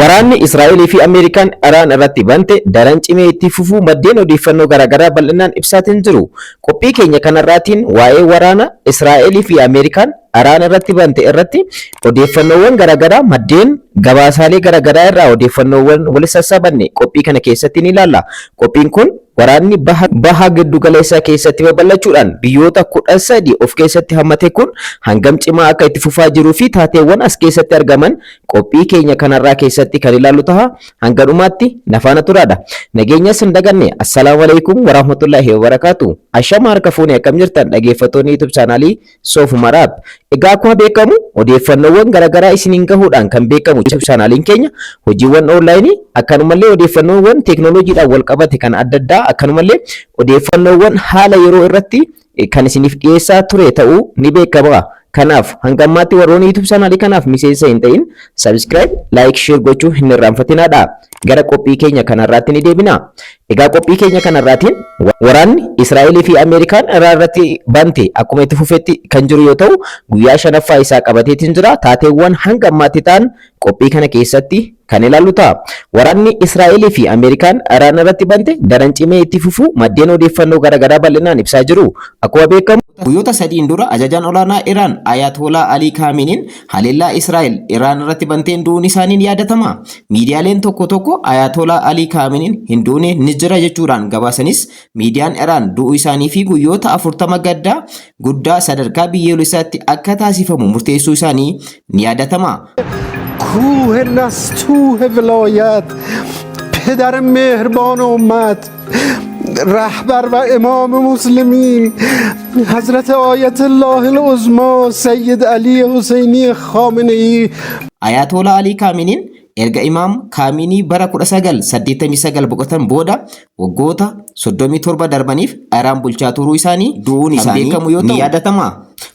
Waraanni Israa'elii fi Ameerikaan Iraan irratti bante daran cimee itti fufuu maddeen odeeffannoo garaagaraa bal'inaan ibsaatiin jiru. Qophii keenya kanarraatiin waa'ee waraana Israa'elii fi Ameerikaan Iraan irratti bante irratti odeeffannoowwan garaagaraa maddeen gabaasaalee garaagaraa irraa odeeffannoowwan walitti sassaabanne qophii kana keessatti ni ilaalla. Qophiin kun waraanni baha baha giddu galeessaa keessatti babal'achuudhaan biyyoota 13 of keessatti hammate kun hangam cimaa akka itti fufaa jiruu fi taateewwan as keessatti argaman qophii keenya kanarraa keessatti kan ilaallu taha. Hanga dhumaatti na faana turaadha. Nageenyas hin daganne. Assalaamu alaikum warahmatullaahi wabarakaatu. Ashama harka fuune akkam jirtan dhaggeeffattoonni YouTube chaanaalii Soof Umar App. Egaa akkuma beekamu odeeffannoowwan garaagaraa isiniin gahuudhaan kan beekamu YouTube chaanaaliin keenya hojiiwwan onlaayinii akkanumallee odeeffannoowwan teeknooloojiidhaan wal qabate kan adda addaa akkanumallee odeeffannoowwan haala yeroo irratti kan isiniif dhiyeessaa ture ta'uu ni beekama. Kanaaf hanga ammaatti warroonni YouTube chaanaalii kanaaf miseensa hin ta'in subscribe, like, share gochuu hin irraanfatinaadha. Gara qophii keenya kanarraatti ni deebina. Egaa qophii keenya kanarraatiin waraanni Israa'elii fi Ameerikaan Iraan irratti bante akkuma itti fufetti kan jiru yoo ta'u guyyaa shanaffaa isaa qabateetiin jira. Taateewwan hanga ammaatti ta'an qophii kana keessatti kan ilaallu ta'a. Waraanni Israa'elii fi Ameerikaan Iraan irratti bante daran cimee itti fufuu maddeen odeeffannoo garaagaraa bal'inaan ibsaa jiru. Akkuma beekamu guyyoota sadiin dura ajajaan olaanaa Iraan Ayatolaa Alii Kaaminiin haleellaa Israa'el Iraan irratti banteen du'uun isaanii ni yaadatama. Miidiyaaleen tokko tokko Ayatolaa Alii Kaaminiin hin duune ni jira jechuudhaan gabaasanis miidiyaan Iraan du'uu isaanii fi guyyoota 40 gaddaa guddaa sadarkaa biyyoolessaatti akka taasifamu murteessuu isaanii ni yaadatama. کوه نستوه ولایت پدر مهربان امت رهبر و امام مسلمین حضرت آیت الله العظما سید علی حسینی خامنه ای Ayaatolaa Alii Kaaminiin erga Imaam Kaaminii bara 1989 boqotan booda waggoota 37 darbaniif Iraan bulchaa turuu isaanii du'uun isaanii beekamu yoo ta'u ni yaadatama.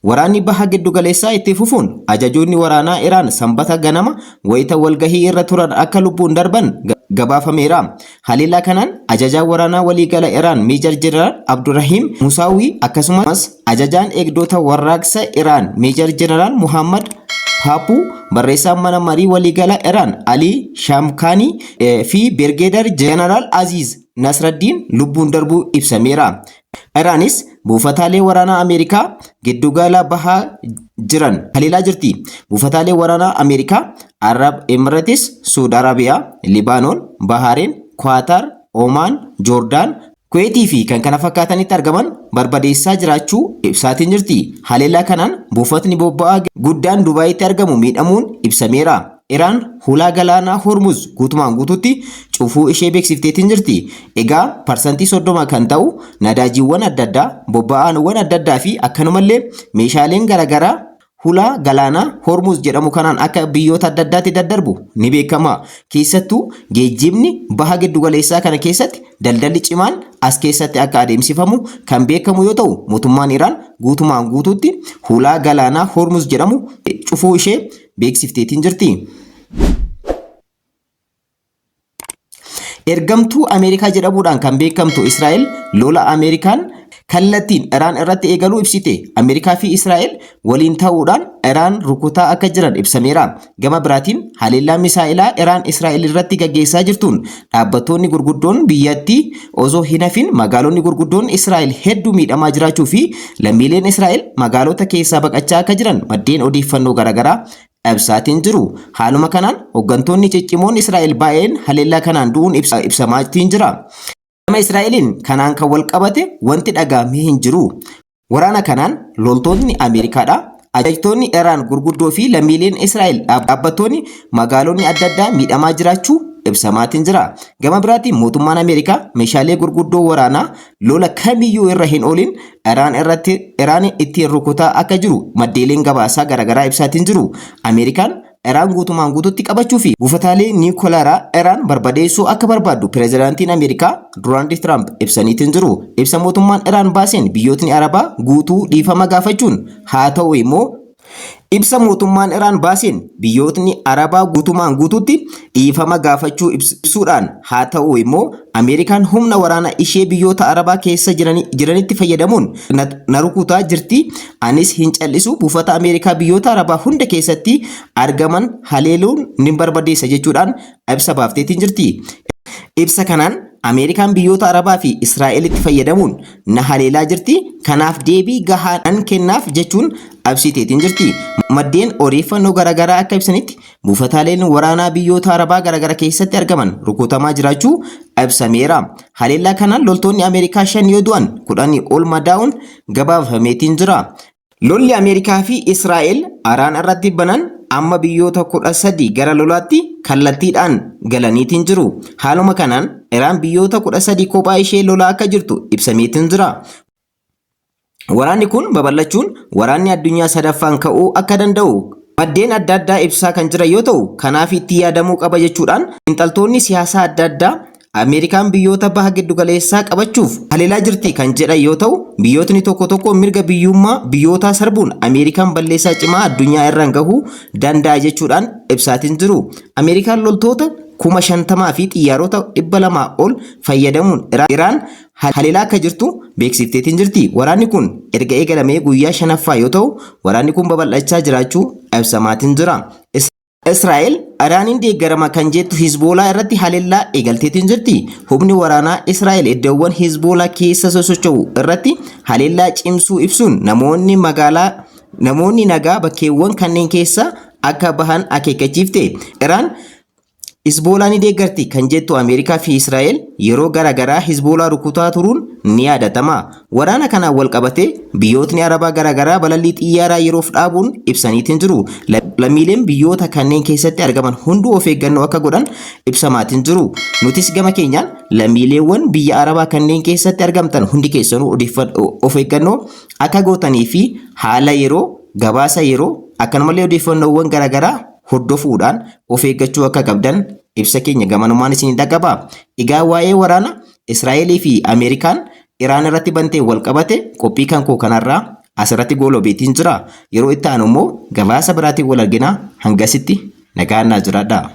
Waraanni baha giddugaleessaa itti fufuun ajajoonni waraanaa Iraan Sanbata ganama wayita walgahii irra turan akka lubbuun darban gabaafameera. Haleellaa kanaan ajajaan waraanaa waliigala Iraan Meejar Jeneraal Abdurrahiim Musaawwii akkasumas ajajaan eegdota warraaqsa Iraan Meejar Jeneraal Muhammad Paappuu, barreessaan mana marii waliigala Iraan Alii Shaamkaanii fi Birgeedar Jeneraal Aziiz Nasraddiin lubbuun darbuu ibsameera. Iraanis buufataalee waraanaa Ameerikaa giddugala bahaa jiran haleelaa jirti. Buufataalee waraanaa Ameerikaa, Arab Emirates, Suud Arabiyaa, Libaanoon, Bahaareen, Kuwaatar, Omaan, Joordaan, Kuweetii fi kan kana fakkaatanitti argaman barbadeessaa jiraachuu ibsaatiin jirti. Haleellaa kanaan buufatni bobba'aa guddaan Dubaayitti argamu miidhamuun ibsameera. Iraan hulaa galaanaa Hormuz guutumaan guutuutti cufuu ishee beeksifteetiin jirti. Egaa parsantii 30 kan ta'u nadaajiiwwan adda addaa, bobba'aanwwan adda addaa fi akkanumallee meeshaaleen garaagaraa hulaa galaanaa Hormuz jedhamu kanaan akka biyyoota adda addaatti daddarbu ni beekama. Keessattuu geejjibni baha giddugaleessaa kana keessatti daldalli cimaan as keessatti akka adeemsifamu kan beekamu yoo ta'u mootummaan Iraan guutumaan guutuutti hulaa galaanaa Hormuz jedhamu cufuu ishee beeksifteetiin jirti. Ergamtuu Ameerikaa jedhamuudhaan kan beekamtu Israa'el lola Ameerikaan kallattiin Iraan irratti eegaluu ibsite. Ameerikaa fi Israa'el waliin ta'uudhaan Iraan rukutaa akka jiran ibsameera. Gama biraatiin haleellaa misaa'ilaa Iraan Israa'el irratti gaggeessaa jirtuun dhaabbattoonni gurguddoon biyyattii osoo hin hafin magaalonni gurguddoon Israa'el hedduu miidhamaa jiraachuu fi lammiileen Israa'el magaalota keessaa baqachaa akka jiran maddeen odeeffannoo garaagaraa ibsaatiin jiru. Haaluma kanaan hooggantoonni ciccimoon Israa'el baay'een haleellaa kanaan du'uun ibsamaatiin jira. Gama Israa'eliin kanaan kan wal qabate wanti dhaga'ame hin jiru. Waraana kanaan loltoonni Ameerikaadha, ajajtoonni Iraan gurguddoo fi lammiileen Israa'el dhaabbattoonni magaalonni adda addaa miidhamaa jiraachuu ibsamaatiin jira. Gama biraatiin mootummaan Ameerikaa meeshaalee gurguddoo waraanaa lola kamiyyuu irra hin oolin Iraan irratti Iraan ittiin rukutaa akka jiru maddeeleen gabaasaa garaagaraa ibsaatiin jiru. Ameerikaan Iraan guutumaan guututti qabachuu fi buufataalee niwukilaraa Iraan barbadeessuu akka barbaaddu pirezidaantiin Ameerikaa Doonaald Tiraamp ibsaniitiin jiru. Ibsa mootummaan Iraan baaseen biyyootni Arabaa guutuu dhiifama gaafachuun haa ta'u immoo Ibsa mootummaan Iraan baaseen biyyootni Arabaa guutumaan guutuutti dhiifama gaafachuu ibsuudhaan haa ta'u immoo Ameerikaan humna waraana ishee biyyoota Arabaa keessa jiranitti fayyadamuun na rukutaa jirti anis hin callisu buufata Ameerikaa biyyoota Arabaa hunda keessatti argaman haleeluun ni barbadeessa jechuudhaan ibsa baafteetiin jirti. Ibsa kanaan Ameerikaan biyyoota Arabaa fi Israa'elitti fayyadamuun na haleelaa jirti, kanaaf deebii gahaa nan kennaaf jechuun ibsiteetiin jirti. Maddeen odeeffannoo garaagaraa akka ibsanitti buufataaleen waraanaa biyyoota Arabaa garaagaraa keessatti argaman rukutamaa jiraachuu ibsameera. Haleellaa kanaan loltoonni Ameerikaa 5 yoo du'an 10 ol madaa'uun gabaafameetiin jira. Lolli Ameerikaa fi Israa'el Iraan irratti banan amma biyyoota 13 gara lolaatti kallattiidhaan galaniitiin jiru. Haaluma kanaan Iraan biyyoota 13 kophaa ishee lolaa akka jirtu ibsameetiin jira. Waraanni kun babal'achuun waraanni addunyaa sadaffaan ka'uu akka danda'u maddeen adda addaa ibsaa kan jiran yoo ta'u, kanaaf itti yaadamuu qaba jechuudhaan xiinxaltoonni siyaasaa adda addaa Ameerikaan biyyoota baha giddugaleessaa qabachuuf haleelaa jirti kan jedhan yoo ta'u, biyyootni tokko tokko mirga biyyummaa biyyootaa sarbuun Ameerikaan balleessaa cimaa addunyaa irraan gahuu danda'a jechuudhaan ibsaatiin jiru. Ameerikaan loltoota 50,000 fi xiyyaarota 200 ol fayyadamuun Iraan haleelaa akka jirtu beeksifteetiin jirti. Waraanni kun erga eegalamee guyyaa shanaffaa yoo ta'u, waraanni kun babal'achaa jiraachuu ibsamaatiin jira. Israa'el Iraaniin deeggarama kan jettu Hizboolaa irratti haleellaa eegalteetiin jirti. Humni waraanaa Israa'el iddoowwan Hizboolaa keessa sosocho'u irratti haleellaa cimsuu ibsuun namoonni magaalaa namoonni nagaa bakkeewwan kanneen keessa akka bahan akeekkachiifte. Iraan Hizboolaa ni deeggarti kan jettu Ameerikaa fi Israa'el yeroo gara garaa Hizboolaa rukutaa turuun ni yaadatama. Waraana kanaan wal qabatee biyyootni Arabaa gara garaa balallii xiyyaaraa yeroof dhaabuun ibsaniitiin jiru. Lammiileen biyyoota kanneen keessatti argaman hunduu of eeggannoo akka godhan ibsamaatiin jiru. Nutis gama keenyaan lammiileewwan biyya Arabaa kanneen keessatti argamtan hundi keessanuu of eeggannoo akka gootanii fi haala yeroo gabaasa yeroo akkanumallee odeeffannoowwan gara garaa hordofuudhaan of eeggachuu akka qabdan ibsa keenya gamanumaan isin dhaqqaba. Egaa waa'ee waraana Israa'elii fi Ameerikaan Iraan irratti bantee wal qabate qophii kan koo kanarraa asirratti goolobeetiin jira. Yeroo itti aanu immoo gabaasa biraatiin wal argina. Hangasitti nagaan naa jiraadhaa.